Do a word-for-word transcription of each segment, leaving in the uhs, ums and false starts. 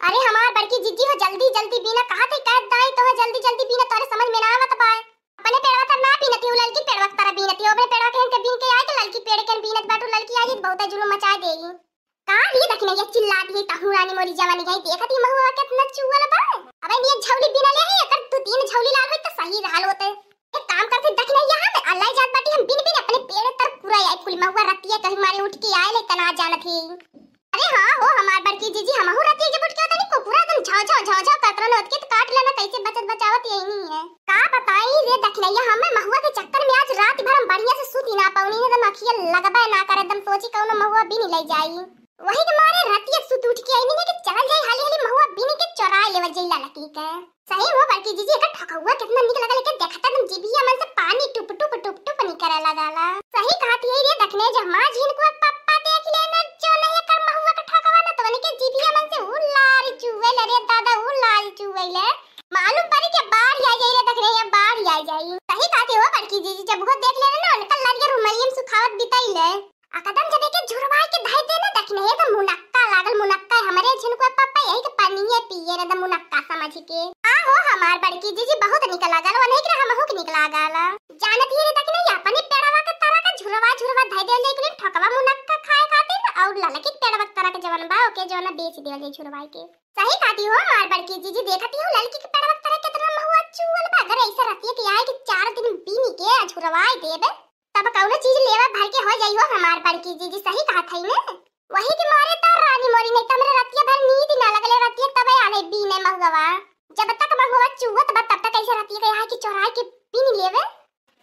अरे हमार बड़की जिज्जी हो, जल्दी जल्दी बीना, कहा थे कह दाई तो हो, जल्दी जल्दी बीना, तोरे समझ में ना आवत बाय। अपने पेड़वा तर ना बीनती हो, ललकी पेड़वा के तरह बीनती हो, अपने पेड़वा के हन के बीन के आए के ललकी पेड़ के बीनत बाटू, ललकी आई तो बहुत जुलूम मचाए देगी। का लिए दखिनैया चिल्लाती है, कहूँ रानी मोरी जवानी गई, देखत ही महुआ कितना चुअल बा। अबे नियत झौली बिना ले ही, अगर दो तीन झौली लाग होई तो सही रहल होते। एक काम करते दखिनैया, हम अल्लाह जात बाटी, हम बिन बिन अपने पेड़ तर पूरा आई कुल महुआ रतिया कहीं मारे उठ के आए ले तना जानत ही। अरे हाँ हो हमार बड़की जीजी, हमहू रतिया जब उठ के आवत नी को पूरा एकदम झाव झाव झाव झाव करत रहन, ओतके तो काट लेना कैसे बचत बचावत यही नहीं है। का बताई रे दखिनैया, हमें महुआ के चक्कर में आज रात भर हम बढ़िया से सूती ना पौनी, एकदम अखिया लगबे ना करे, एकदम सोची कौनो महुआ बिन ले जाई। वही के मारे रतिया सुत उठ के आईनी कि चल जाई हाली हाली महुआ बीन के चोराए लेवल जाई ललकी के। सही हो बड़की जीजी, एकर ठकौआ कितना निक लगल, एके देखत एकदम जीभिया मन से पानी टुप टुप टुप टुप निकरे लगाला। सही कहत ही रे दखिनैया, जब हमार झिनकुआ पप्पा देख लेना जो नहीं एकर महुआ के ठकवा ना, तो उनके जीभिया मन से उ लार चुए ले रे दादा, उ लार चुए ले। मालूम पड़ी के बाढ़ आ जाई रे दखिनैया, बाढ़ आ जाई। सही कहत ही हो बड़की जीजी, जब वो देख लेना ना उनका लरिया रुमलियम सुखावत बिताई ले। आ कदम जब एके झुरवाए के धइ देना दखिनैया, तो मुनक्का लागल, मुनक्का हमरे झिनकुआ पप्पा यही के पनिये पिए रे, एकदम मुनक्का समझ के। आ हो हमार बड़की जीजी, बहुत निक लागल, वनही के हमहू के निक लागल। जानत ही रे दखिनैया, अपने पेड़वा के तरह का झुरवा झुरवा धइ देल जाई कुल ठकवा मुनक्का खाए खातिर, और ललकी पेड़वा के तरह के जवन बा ओके जवन बेच देल जाई झुरवाए के। सही कहती हो हमार बड़की जीजी, देखती हो ललकी के पेड़वा के तरह कितना महुआ चुअल बा, अगर ऐसे रतिया के आए कि चार दिन बीन के आ झुरवाए देबे। तब कौनो चीज लेवा भर के हो जाई हो हमार बड़की जीजी, सही कहत हई ने। वही के मारे तो रानी मोरी, नहीं तो हमरे रतिया भर नींद ना लगले, रतिया तबे आले बीने महुआ। जब तक महुआ चुवत बा तब तक ऐसे रतिया के यहाँ की चोराए के बीन लेवे,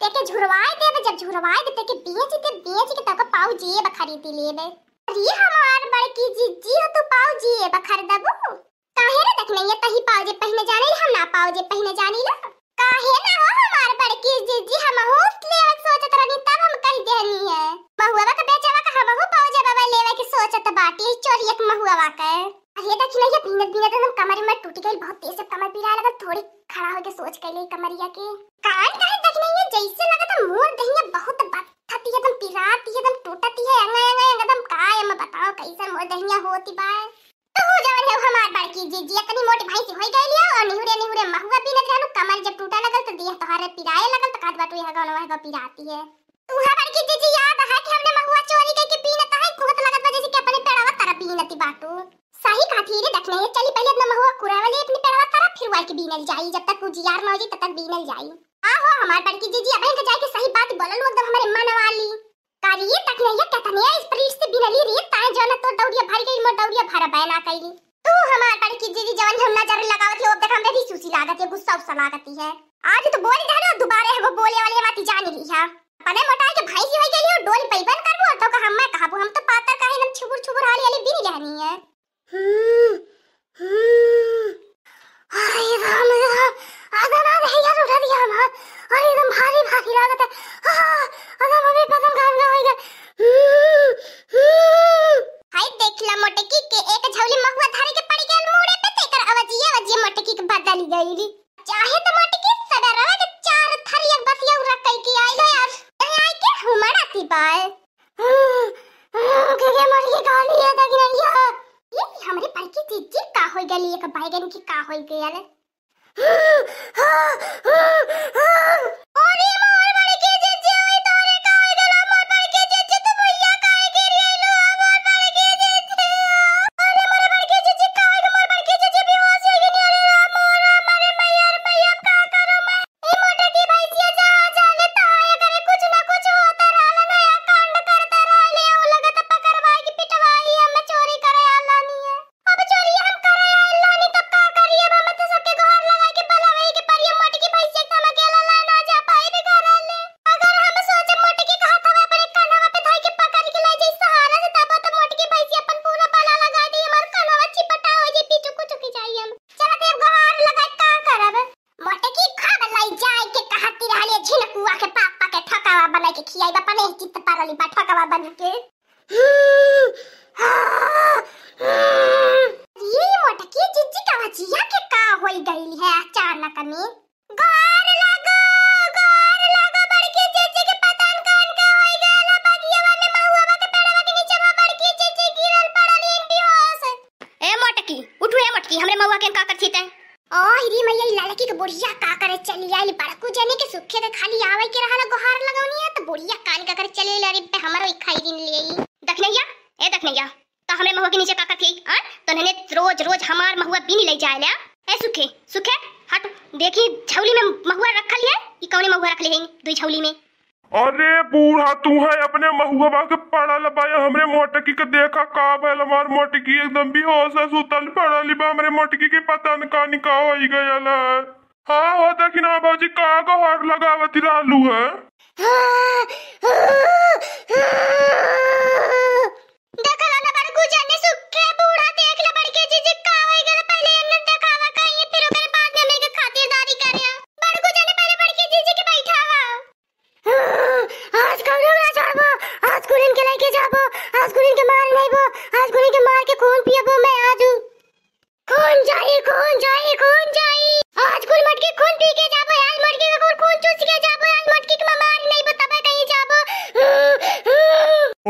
तेके झुरवाए देवे, जब झुरवाए दे तेके बेच दे, बेच के तब पाऊ जेब खरीद लेवे। अरे हमार बड़की जीजी हो, तू पाऊ जेब खरीदबू? काहे रे दखिनैया, तही पाउजे पहिने जाने, हम ना पाउजे पहिने जानी ला। काहे ना हो हमार बड़की जीजी, हमहू लेवे के सोचत रहनी, तब हम कह देहनी है। महुआ का बेचवा का हमहू पाउजे बाबा लेवे के सोचत बाटी, चोरिया के महुआ के। अरे दखिनैया, बीनत बीनत एकदम कमर में टूट गइल, बहुत तेज से कमर पीरा लगल, थोड़ी खड़ा होके सोच कैले कमरिया के। कान काहे दखिनैया, जैसे लगत मोर दहिया बहुत बथती है, एकदम पिराती है, एकदम टूटती है, अंग अंग अंग एकदम, का हम बताओ कैसन मोर दहिया होती बा। तू जवन है हमार बड़की जीजी, इतनी मोटी भैंसी होई गइली हो और निहुरे निहुरे महुआ बीनत रहलू, कमर जब टूटे लगल तो देह तोहरे पिराए लगल, तो कहत बाटू यह गौन वह गौ पिराती है। तू है बड़की जीजी, याद है कि हमने महुआ चोरी करके बीनत है, तुहत लगत बा जैसे कि अपने पेड़वा तरफ बीनती बाटू। सही कहती रे दखिनैया, चली पहले अपना महुआ कुरावा ले अपने पेड़वा तरफ, फिर वाई के बीनल जाई, जब तक उजियार ना हो जाई तब तक बीनल जाई। आहो हमार बड़की जीजी, अब इनके जाए के सही बात बोलल, एकदम हमारे मन वाली। का रे दखिनैया, केतने स्पीड से बिनली रे, ताए जो ना तोर दौरिया भर गई, मोर दौरिया भर बैना कैली। तू हमार बड़की जीजी जवन हम नजर लगावत है, वो देख हमरे भी सूसी लागत है, गुस्सा उस्सा लागती है। आज तो बोल दे ना, दोबारा है वो बोले वाली बात जान ली है। अपने मोटाई के भैंसी होई गई हो, डोली पैबन करबो, तो का हम मैं कहबो, हम तो पातर काहे हम छुबुर छुबुर हाली हाली बिन रहनी है। हम्म, हम्म। हाय राम रे राम, आदा ना रे यार उठा दिया हमार। अरे एकदम भारी भारी लागत है। हाँ, आदा मम्मी पतंग गान गावेगा। हम्म, हम्म। हाय देख ला मोटकी के एक झौली महुआ धरे के पड़ गया मूड़े पे, तेकर अवजिया अवजिया मोटकी के बदल गई। चाहे तो मोटकी सवेरवा के चार थरिया बसिया उरा कई के आइलो यार। यहाँ आई के हुमड़ा थी बाय। के, के मोटकी कहानी है दखिनैया। ये हमरे बड़की जीजी का होई गली, एक बैगन की का होई गयल। अरे मोर बड़की जीजी, ओए तोरे का होई गला, मोर बड़की जीजी, तू भैया काहे गिर गइलो, मोर बड़की जीजी। अरे मोर बड़की जीजी, का होई गला, मोर बड़की जीजी बेहोश हो गई। अरे राम, राम, अरे मैया, अरे मैया, अब का करो मैं? ई मोटकी भैंसिया जहाँ जाले तहाँ एकरे कुछ ना कुछ होत रहल, नया कांड करत रहले। उ लगत पकड़वाई कि पिटवाई, हम चोरी करे आलानी है। अब चोरी हम करे आलानी तब का करी? अब हम तो सबके गोहार लगाई के बलावे के पड़ी। मोटकी भैंसिया के हम अकेला ला ना जा पाई भी घर ले। अगर हम सोचे मोटकी कहत हवे अपने कनवा पे धई के पकड़ के ले जाई सहारा से, तब तो मोटकी भैंसिया अपन पूरा बला लगा दी, हमार कनवा चिपटा हो जाई, पीछू कुछ की जाई हम। चला देव गोहार लगाई का करब? मोटकी खा गलाई जाए के कहती रहली झिनकुआ के पापा के ठकवा बनाई के खियाई, अपने चित्त पारली बा ठकवा बन के। हम्म, हाँ, हम्म। ये मोटकी जीजी का वजिया के का होई गई है अचानक में? गोर लागो, गोर लागो बड़की जीजी के पता न कौन का होई गयल बगियवा में महुआ के पेड़वा के नीचे में बड़की जीजी गिरल पड़ल इन बेहोश। ए मोटकी, उठ, ए मटकी, हमरे महुआ के का करथी तैं? ओ रे मइया, ई ललकी के बुढ़िया का करे चली आइल? बड़कू जने के सुखे के खाली आवइ के रहल, गोहार लगौनी है, त बुढ़िया कान का करे चली आइल? अरे बे, हमरो ई खाई दिन ले आई। दखनैया, ए दखनैया, त हमरे महुआ के नीचे का करथी, आ? तोन्हने रोज रोज हमार महुआ बीनी लइ जाए ले, आ? ए सुखे, सुखे, हट, देखी झौली में महुआ रखल है, ई कौने महुआ रखले है दुई झौली में? अरे बूढ़ा, तू है अपने महुआ के पड़ल बा, हमरे मोटकी के देखा का भइल, हमार मोटकी एकदम बेहोश है, सुतल पड़ल बा, हमरे मोटकी के पता न का निका होइ गयल है। हाँ हो, देखी ना भौजी, का गोहार लगावत रहलू है? देखला ना बड़कू जाने सुखे बूढ़ा, देख ले बड़की जीजी का होइ गल, पहिले एन्ने देखावा कहीं, फिर ओकरे बाद में हमनी के खातिरदारी करे। बड़कू जाने पहिले बड़की जीजी के बैठावा। आज कौनो ना छोड़बो, आज कुलिन के लइके जाबो, आज कुलिन के मार नइबो, आज कुलिन के मार के खून पियबो मैं आजू। खून जाई, खून जाई, खून जाई। आज कुल मटकी खून पी के जाबो, आज मटकी के खून, खून चूस के जाबो, आज मटकी के मार नइबो, तबे कहीं जाबो।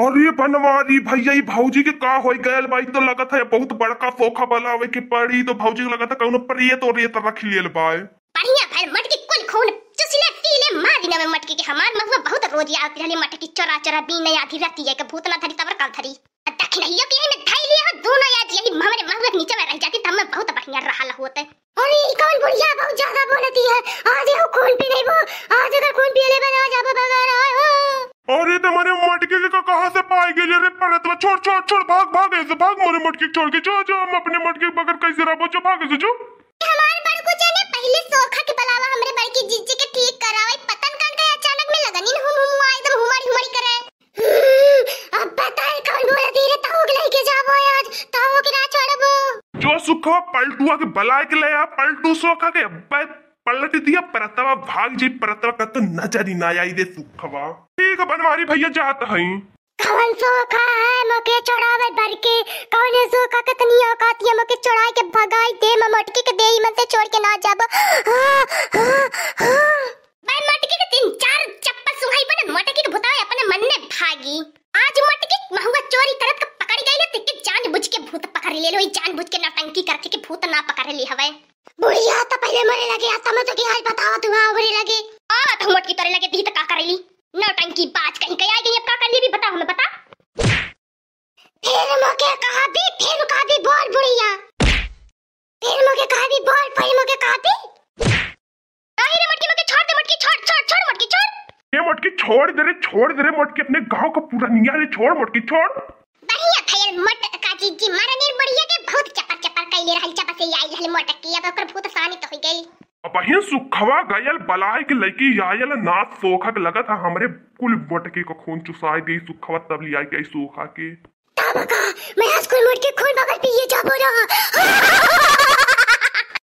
अरे बनवारी भइया, ई भौजी के का होइ गयल बा? ई तो लगत है बहुत बड़का सोखा बलावे के पड़ी, तो भौजी के लगत है कौनो प्रेत ओरेत रख लेल बा। बढ़िया भइल, मटकी कुल खून चुसले पीले, मारी ना में मटकी के। हमार महुआ बहुत रोज आवत रहली मटकी चोरा चोरा बीने आधी राती के, भूत ना धरी तबर काल धरी। आ दखिनहियो के यही में धइली हो दोनों, आज यही हमरे महुआ के नीचे में रह जाती त हमें बहुत बढ़िया रहल होत। अरे ई कौन बुढ़िया बहुत ज्यादा बोलती है, आज यहू खून पी नइबो, आज अगर खून पी लेबे ना जाबो बगैर आए हो। अरे तुम्हारे मटकी के का कहाँ से पाई गेली रे परतवा? छोड़, छोड़, छोड़, भाग, भाग ऐसे, भाग मोरे मटकी के छोड़ के, जा, जा, हम अपने मटकी के बगैर कैसे रहबो, जो भाग ऐसे, जो। हमार बड़कू जाने पहिले सोखा के बलावा, हमरे बड़की जीजी के ठीक करावे। पतन कान का अचानक में लगनिन हुम हुम आए, एकदम हुमारी हुमारी करे। हम्म, अब बताए कौन बोलती रे, ताऊ के लइके जाबो आज, ताऊ के ना छोड़बो। जो सुखवा पलटुआ के बलाए के ले आ, पलटू सोखा के अब्बे पलट दिया, परतवा भाग जाई, परतवा का तो नजर ही ना आई रे सुखवा। ठीक है बनवारी भइया, जात हई। कवन सोखा है मोके छोड़ावे बर के? कवने सोखा के तनी औकात है मोके छोड़ाए के भगाई दे? मैं मटकी के देही मन से छोड़ के ना जाबो। हाँ, हाँ, हाँ। मैं मटकी के तीन चार चप्पल सुहाई बने मटकी के भूतावे अपने मन में भागी। आज मटकी महुआ चोरी करत के पकड़ गई ले, तेके जानबूझ के भूत पकड़ ले लो, ई जानबूझ के नौटंकी करत के भूत ना पकड़ ली हवे। बुढ़िया तो पहिले मरे लगे, आ तमे तो के आज बतावा तू हाँ हमरे लगे। आ तो मटकी तोरे लगे दी तो का करेली? नौटंकी बाज कहीं के आ गई, अब का कर ली भी बताओ हमें, बता। फिर मोके कहा भी, फिर कहा भी बोल बुढ़िया। फिर मोके कहा भी बोल, फिर मोके कहा भी। नहीं रे मटकी, मोके छोड़ दे मटकी, छोड़, छोड़, छोड़ मटकी, छोड़। ए मटकी छोड़ दे रे, छोड़ दे रे मटकी, अपने गाँव का पुरनिया रे, छोड़ मटकी, छोड़। बढ़िया भइल मोटका जीजी, मारनिर बुढ़िया के बहुत चपर चपर कइले रहल, जब से आई रहल मोटकी, अब ओकर भूत शांत होइ गइल। अबहिन सुखवा गयल बलाए के लइके आयल नाथ सोखा के लगत है हमरे कुल मोटकी को खून चुसाए दी सुखवा तब लियाए गई सोखा के। तब का मैं आज कुल मोटकी खून बगल पिए जाबो ना।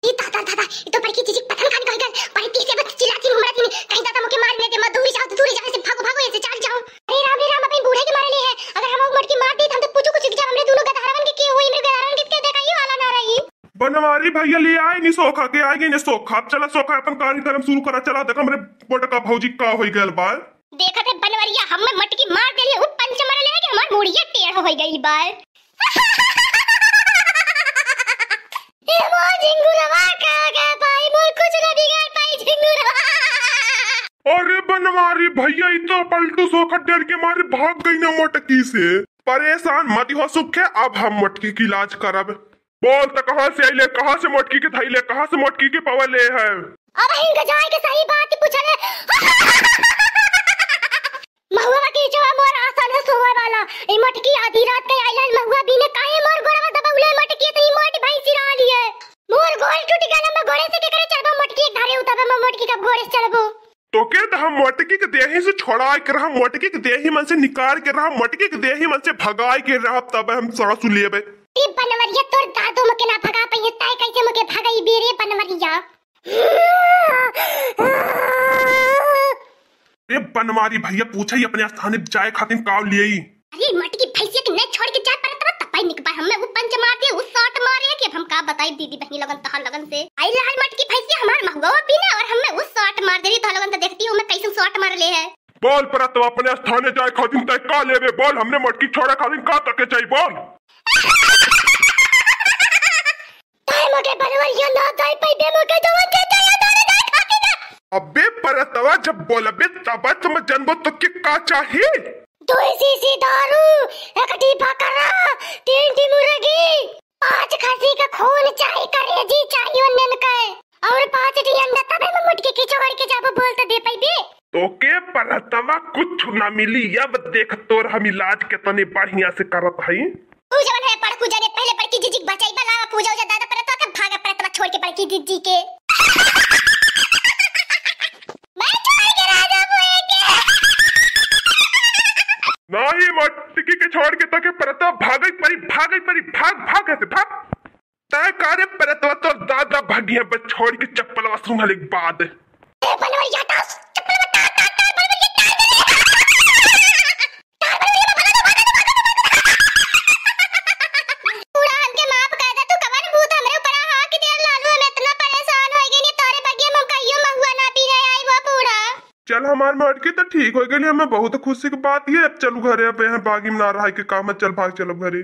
ई दादा, दादा, ई तो बड़की जीजी पतन कान कहि गल, बड़ी तेज से बस चिल्लाती हूँ, हमरा तीन, कहीं दादा मोके मार न दे, मैं दूरी जाओ, तो दूरी जाओ, ऐसे भागो, भागो, ऐसे चाल जाओ। अरे राम, रे राम, अपनी बूढ़े के मारे ले है, अगर हम मोटकी मार दी, तो हम तो पूछो कुछ जब हमरे दोनों गदहरवन के, के हुई, हमरे गदहरवन के, के देखा, ये वाला ना रही। बनवारी भइया ले आए नी सोखा के, आए गए ने सोखा। अब चला सोखा अपन कार्यक्रम शुरू करा, चला देख हमरे मोटका भौजी का होई गयल बा। देखत है बनवरिया, हमें मटकी मार देली, उ पंच मरले है कि हमार मुड़िया टेढ़ होई गइल बा। ए मोर झिंगुरवा का गे भाई, मोर कुछ ना बिगाड़ पाई झिंगुरवा। अरे बनवारी भइया, ई तो पलटू सोखा डर के मारे भाग गई ना मटकी से। परेशान मत हो सुखे, अब हम मटकी के इलाज करब। बोल त कहाँ से अइले, कहाँ से मोटकी के धइले, कहाँ से मोटकी के पवले है? अब इनका जाए के सही बात पूछले। महुआ के नीचे मोर आसन है सोवे वाला। ई मोटकी आधी रात के आइलन महुआ बीने, काहे मोर गोड़वा दबौले मोटकी, इतनी मोटी भैंसी रहली है। मोर गोड़ टूट गया, मैं गोड़े से के करे चलबो मोटकी, एक धारे उतरबे मैं मोटकी, कब गोड़े से चलबो। तोके त हम मोटकी के देही से छोड़ाए के रहब, मोटकी के देही मन से निकाल के रहब, मोटकी के देही मन से भगाए के रहब, तब हम साँस लेबे। ए बनवरिया, तोर दादो मके ना भगा पइहे, तै कैसे मके भगइबे रे बनवरिया? रे बनवारी भइया, पूछे ही अपने स्थाने जाए खातिर काव लियई। अरे मटकी भैंसिया के नहीं छोड़ के जाए परत रहा, तपई निकबा हमें वो पंच मार दिए, वो साट मारे है कि अब हम का बताई दीदी बहनी लगन तहार लगन से। आई लहर मटकी भैंसिया हमार महुआ पीना और हमें वो साट मार दे रही, तहार लगन तो देखती हूँ मैं कैसे साट मार ले है। बोल परत, तो अपने स्थाने जाए खातिर तय का लेबे, बोल हमने मटकी छोड़े खातिर का तके चाहिए, बोल। तोके बनवरिया ना जाई पइबे, मोके जवन दे दे, या दारू दे, खा के जा। अबे परतवा, जब बोलबे तब त मैं जनबो तोके का चाही। दो शीशी दारू, एक ठी बकरा, तीन ठी मुर्गी, पाँच खसी का खून चाही, करेजी चाही उन्हन के, और पाँच ठी अंडा, तबे मैं मोटकी के छोड़ के जाबो, बोल त दे पइबे। तोके परतवा कुछ ना मिली, अब देख तोर हम इलाज केतने बढ़िया से करत हई। तू जवन है पड़कू जाने पहले बड़की जिज्जी के बचाई बा, लावा पूजा उजा दादा परतवा के, भागा परतवा छोड़ के बड़की जिज्जी के। मैं छोड़ के राजा बुए के। नाही, मटकी के छोड़ के तोके परतवा भागे परी, भागे परी, भाग, भाग ऐसे, भाग। तय करे परतवा तोर दादा भागिया बस छोड़ के चप्पलवा सुंघले के बाद। ए बनवरिया हटा, चप्पलवा टार, टार, टार, बनवरिया टार दे। टार बनवरिया, भागा, भागा, भागा, भागा। बूढ़ा हमके माफ कर दे, तू कवन भूत हमरे ऊपर हाथ के दिया लालू, हम इतना परेशान हो गए नी, तोरे बगिया में हम कहियो महुआ ना पीने आई वो बूढ़ा। चल हमार मटकी तो ठीक हो गई, हमें बहुत खुशी की बात ये। अब चलू घरे, अब यहाँ बागी में ना रहा के काम है, चल भाग चलो घरे।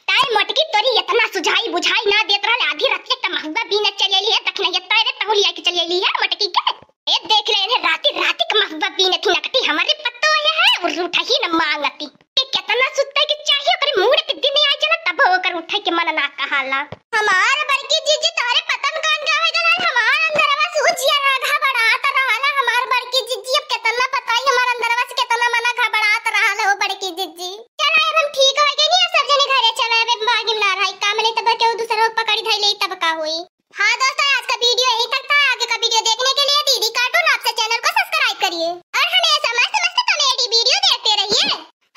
ताई मोटकी तोरी इतना सुझाई बुझाई ना देत रहले, आधी रात के त महुआ बीने चले ली है, दखिना ये तारे तहु लिया के चले ली है मोटकी के। ए देख ले इन्हें राती राती के महुआ बीने थी नकटी हमारे पत्तो ये है और उठा ही न मांगती। के कितना सुत्ते के चाहिए ओकरे मूड पे दिन आ जाला तब ओकर उठे के मन ना कहाला। हमार बड़की जिज्जी तोहरे पता न कौन का हो गल है, हमार अंदरवा से उजिया ना घबरात रहला। हमार बड़की जिज्जी अब कितना बताई, हमार अंदरवा से कितना मना घबरात रहला हो बड़की जिज्जी। चला, अब हम ठीक हो गए नी, सब जने घरे चला, अब बागी में ना रही, काम नहीं तब केहू दूसरा लोग पकड़ी धई ले, तब का होई। हाँ दोस्तों, आज का वीडियो यहीं तक था। आगे का वीडियो देखने के लिए दीदी कार्टून आपसे चैनल को सब्सक्राइब करिए और हमेशा मस्त मस्त कॉमेडी वीडियो देखते रहिए।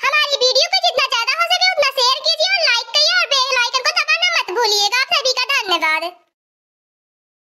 हमारी वीडियो को जितना ज्यादा हो सके उतना शेयर कीजिए और लाइक करिए और बेल आइकन को दबाना मत भूलिएगा। आप सभी का धन्यवाद।